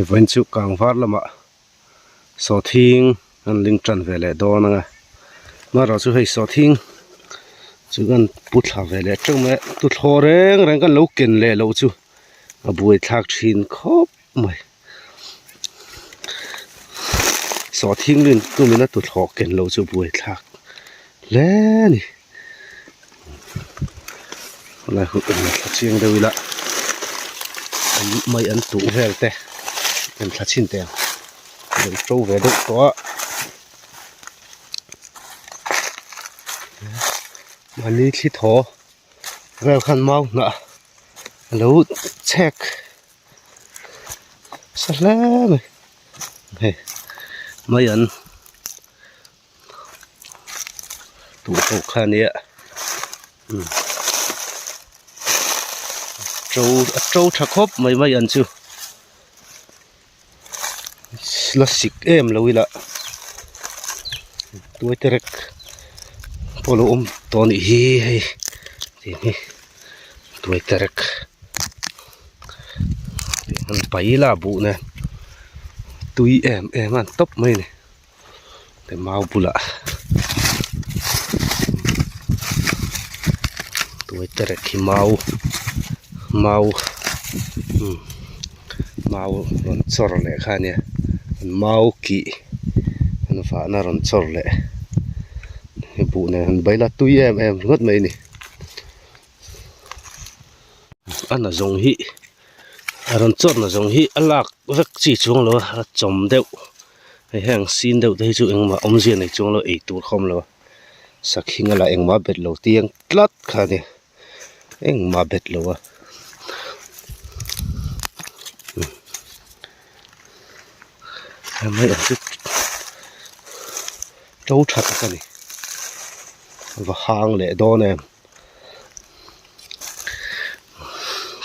Hei vawiin chu kangvar lamah sawhthing an ling tan ve leh dawn ang a amaherawh chu hei sawhthing chu kan pu thla ve leh teuh mai a tuthlawh reng reng kan lo ken leh loh chu a buaithlak thin khawp mai sawhthing rin tumina tuthlawh ken loh chu buaithlak hle a ni. Helai hun en thla chiang deuh ila an mai an tuh vel te en thla chhin teh ang a lo to ve deuh tawh a mahni thli thaw vel khan mau hnah a lo chhek sa hle mai hei mai an. Tuh ho kha ania umm to a to tha khawp mai mai ang chu la sik em lo ila tuai te rek pawh a lo awm tawh a nih hi hei tih hi tuai te rek an pai la buh nen tui em em a an tawp mai a ni. Te mau bulah tuai terek hi mau mau umm mau rawn chawr leh kha ania an mau kih an vahna rawn chawr leh hei buh nen han bai la tui em em ringawt mai a ni. A nazawng hi a rawn chawr nazawng hi a lak vek chi chuang lo a a chawm deuh hei heng sin deuh te hi chu engmah awmzia nei chuang lo ei tur kha awm lo a sakhi nga lah engmah bet lo tiang tlat kha a nia engmah bet lo a hmai ang chu to tha tak a ni va hang leh dawn em.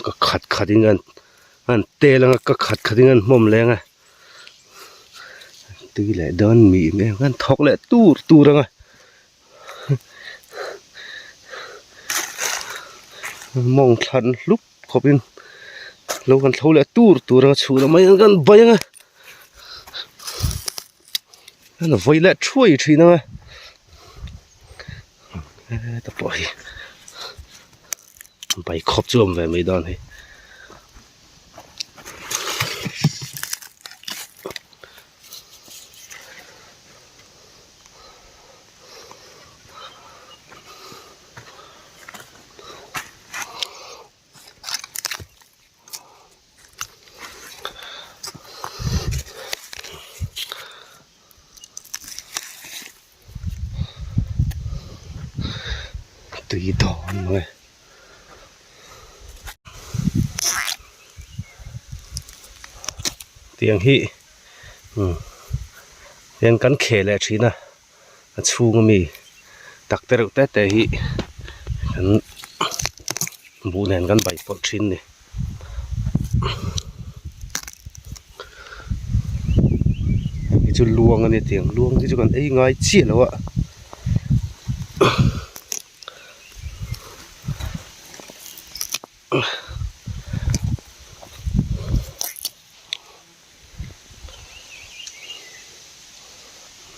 Ka khat khat in an an tel anga ka khat khat in an hmawm leng a tui leh dawn mi em em an thawk leh tur tur anga mawng thlan hlup khawp in lo kan thlo leh tur tur anga chhun a mai ang kan bai anga an vawi leh thuai thin anga. Heta pawh hi bike khawp chu a awm ve mai dawn hei. Tui dawn mai tiang hi umm tiang kan kheh leh thin a a chhung ami tak te reuh te te hi kan buh nen kan bai pawlh thin a ni. Hei chu luang a ni tiang luang hi chu kan ei ngai chiah lo a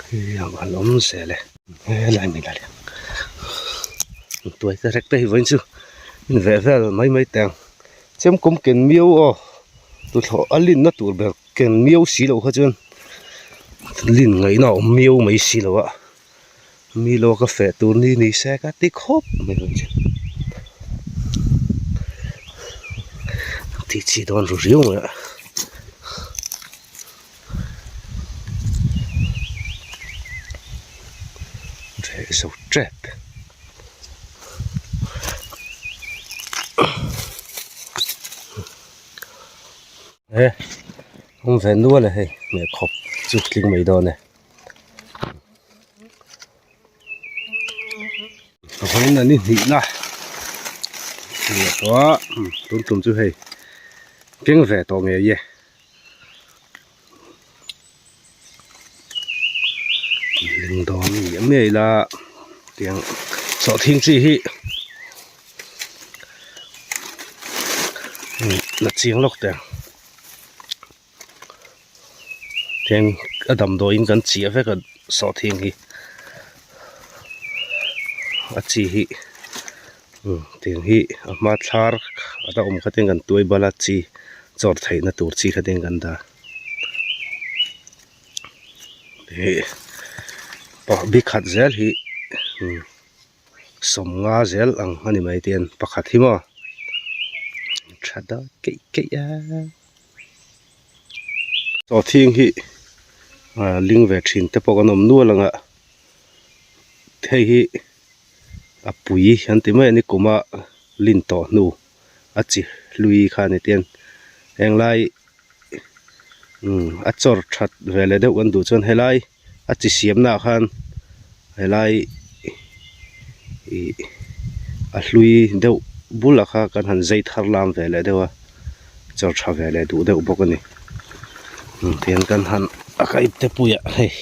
hei ang an awm zel e helai mi la lian tuai te rek te hi vawiin chu in veh vel mai mai teh ang chem kawm ken miau aw tuthlawh a linna tur ber ken miau si loh kha chuan lin ngaihna a awm miau mai si lo a mi lo ka feh tur ni ni se ka ti khawp mai vawiin chu tih chi dawn ru riau mai a. Reh zo tep. E awm ve nual e hei hmeh khawp chu tling mai dawn e. Vawiin an inhnihna leh tawh a tun tum chu hei keng ve tawh ngei e. Ling dawn miah miah ila tiang sawhthing chi hi la chiang lawk teh ang. Tiang a damdawiin kan chiah vek a sawhthing hi a chi hi umm tiang hi a hma thlar a la awm kha ten kan tuai bal a chi chawr theihna tur chi kha ten kan dah ih pahbi khat zel hi umm sawmnga zel ang a ni mai tian pakhat hi maw tha dawn keih keih a. Sawhthing hi ah ling ve thin te pawh kan awm nual ang a hei hi a pui an ti mai a ni kum a lin tawh hnu a chi hlui kha a ni tiang henglai umm a chawr that ve leh deuh kan duh chuan helai a chi siamna ah khan helai ih a hlui deuh bulah kha kan han zai thar lam ve leh deuh a chawr tha ve leh duh deuh bawk a ni tihian kan han a ka ipte puiah hei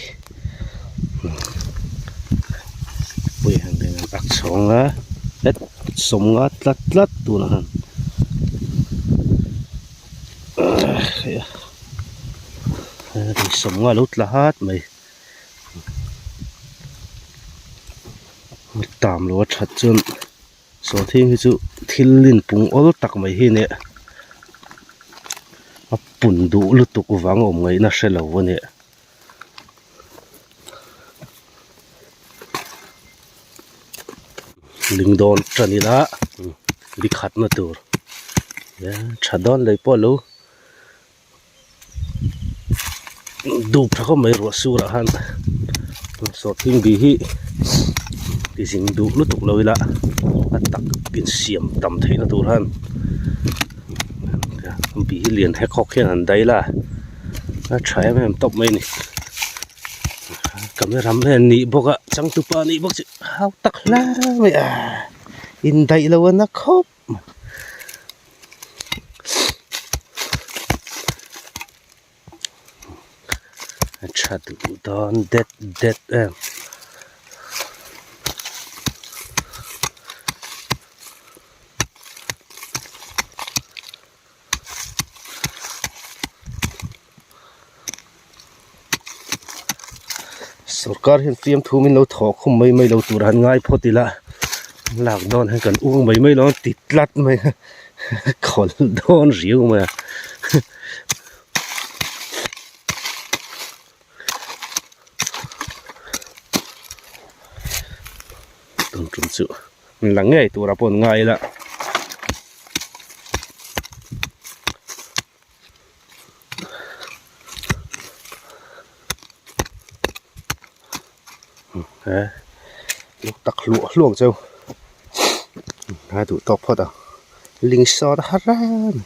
puiah hian a chhawng a het sawmnga tlat tlat tunah khan. Sawmnga lo tla hat mai tam lo a that chuan sawhthing hi chu thil inpung awl tak mai hi nia a pun duh lutuk vang awm ngaihna hre lo a nia. Ling dawn tan ila bi khatna tur tha dawn leh pawh alo dup tha khawp mai ruah surah khan sawhthing bi hi ti zing duh lutuk lo ila a tak insiam tam theihna tur khan bi hi lian hek hawk hian han daih ila a tha em em tawp mai a ni camera man nih bawk a changtupa nih bawk chu hau tak hle mai a indaih lo a na khawp mai. A tha duh dawn det det em. Sorkar hian fiamthu min lo thawh khum mai mai lo tur han ngai phawt ila lak dawn hian kan ung mai mai lo ti tlat mai a khawlh dawn riau mai a. Tun tum chu la ngei tura pawh an ngai ila. He tak hluah hluah ang cheu a duh tawk phawt ang ling sawt a har reng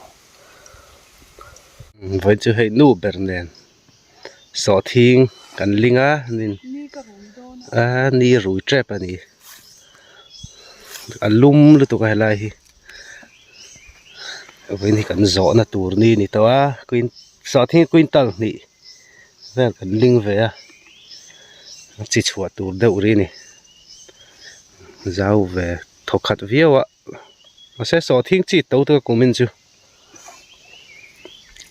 vawiin chu hei nu ber nen sawhthing kan ling a a ni rui tep a ni a lum lutuk a helai hi. Vawiin hi kan zawhna tur ni a ni tawh a sawhthing quintal hnih vel kan ling ve a chi chhuah tur deuh rih a ni zau ve thaw khat viau a mahse sawhthing chi to te kum in chu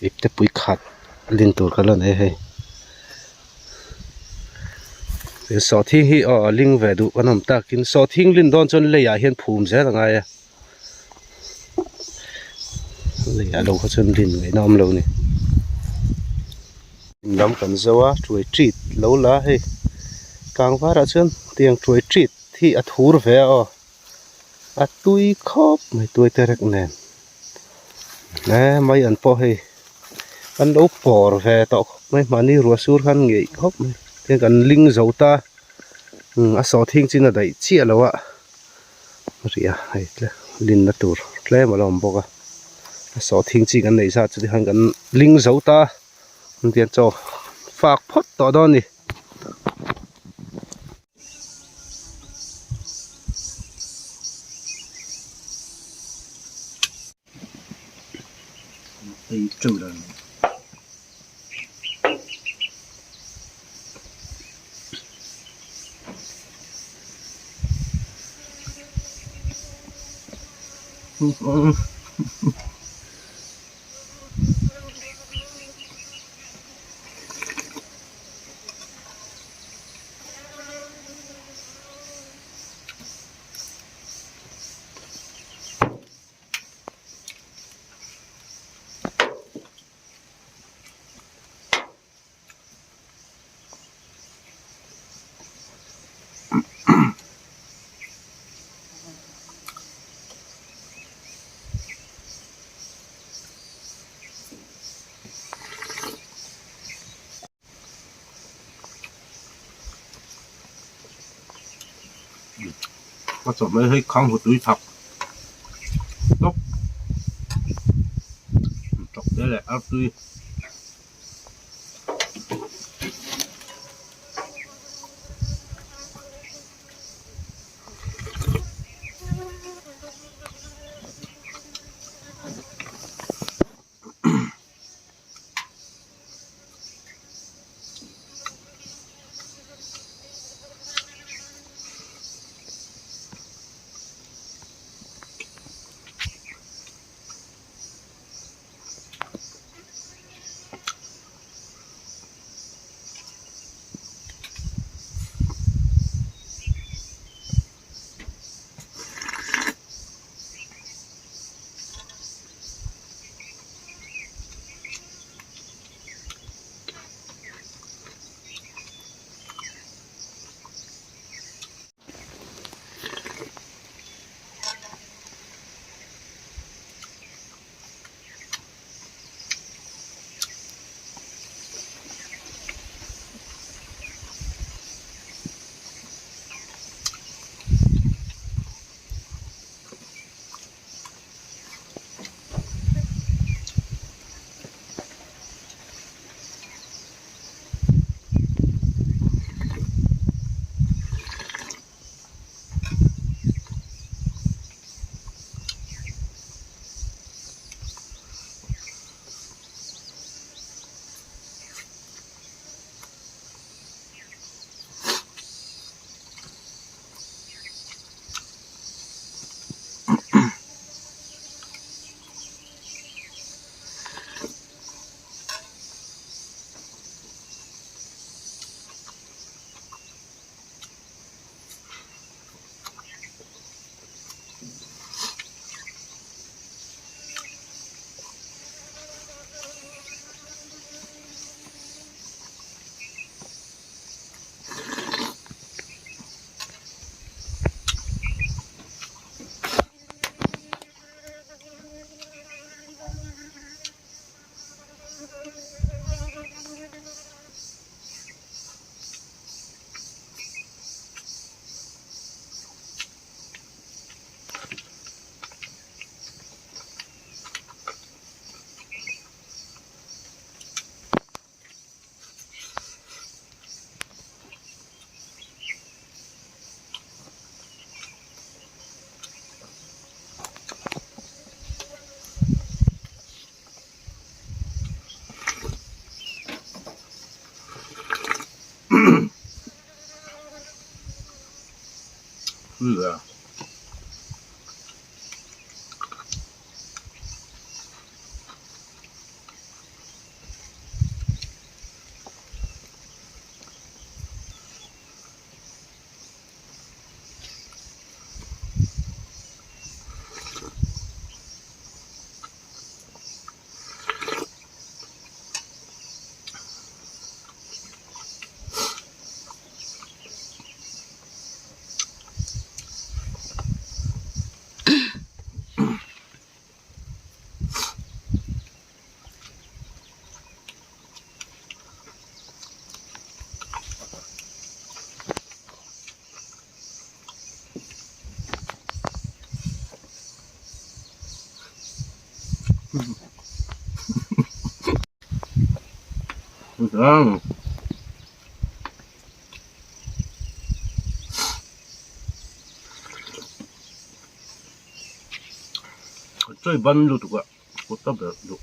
ipte pui khat a lin tur ka la nei a hei sawhthing hi aw a ling ve duh kan awm takin sawhthing lin dawn chuan leiah hian phum zel a ngai a. Lei ah lo kha chuan rin ngaihna awm lo a ni lam kan zo a tuai tit lo la hei kang varah chuan tiang tuai tit hi a thur ve a aw a tui khawp mai tuai te rek nen he mai an pawh hei an lo pawr ve tawh khawp mai mahni ruah sur khan ngeih khawp mai tiang kan ling zo ta a sawhthing chin a daih chiah lo a. Ria hei tle linna tur tlem a lo awm bawk a a sawhthing chi kan neih zat chu tikhan kan ling zo ta an tiang chaw fak phawt tawh dawn a ni. A chawhmeh hi khang hu tui thak tawp tawk te leh artui. Chawi ban lutuk a kut a berh duh.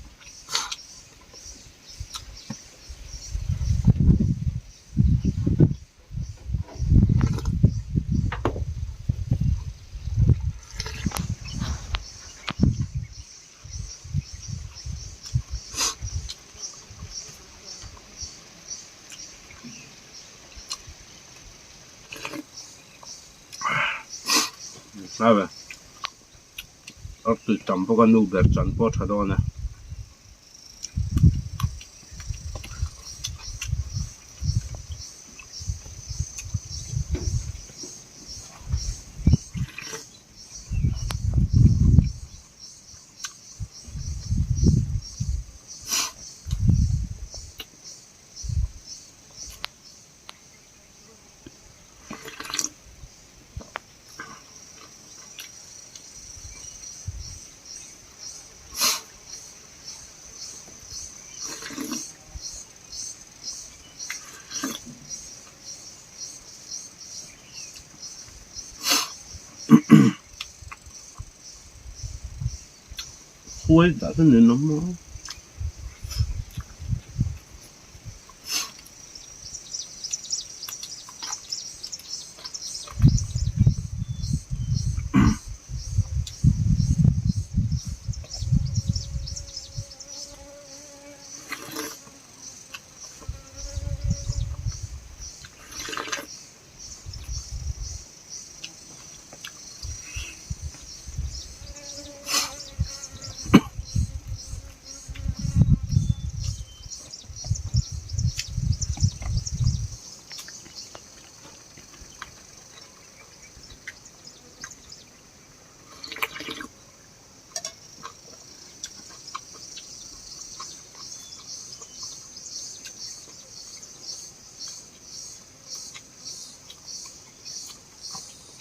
A tui tam bawk a nu ber chan pawh a tha dawn e. Khuai dah chu ninawm a.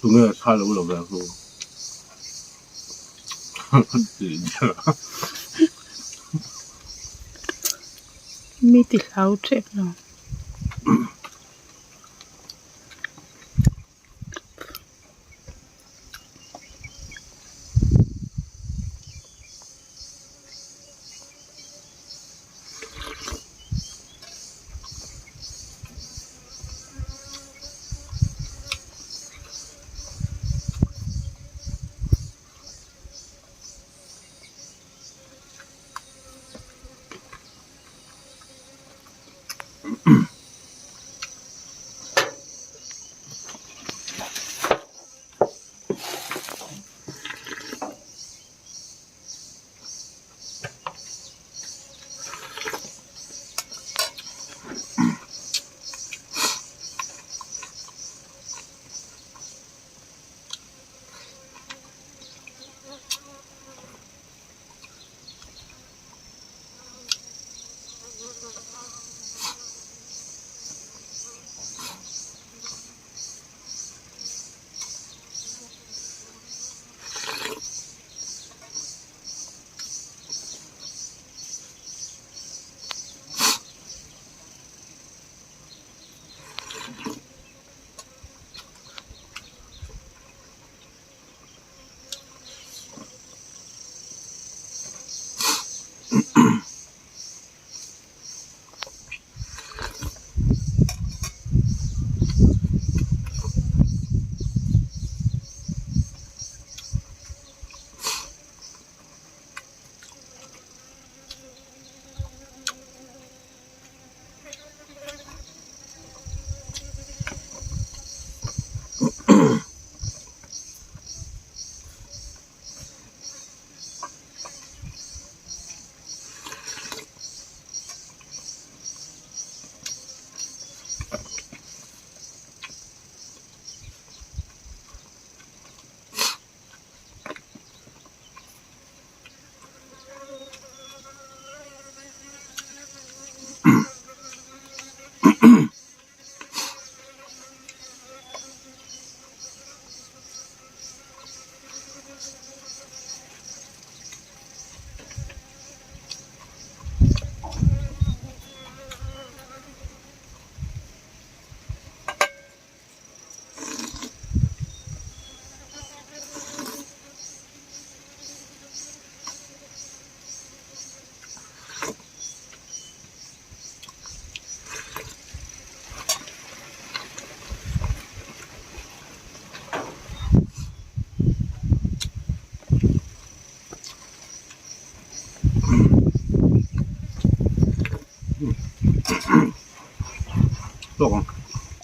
Tunge tha lo lo ve chu Mi ti hlau tep lo. Tawk ang.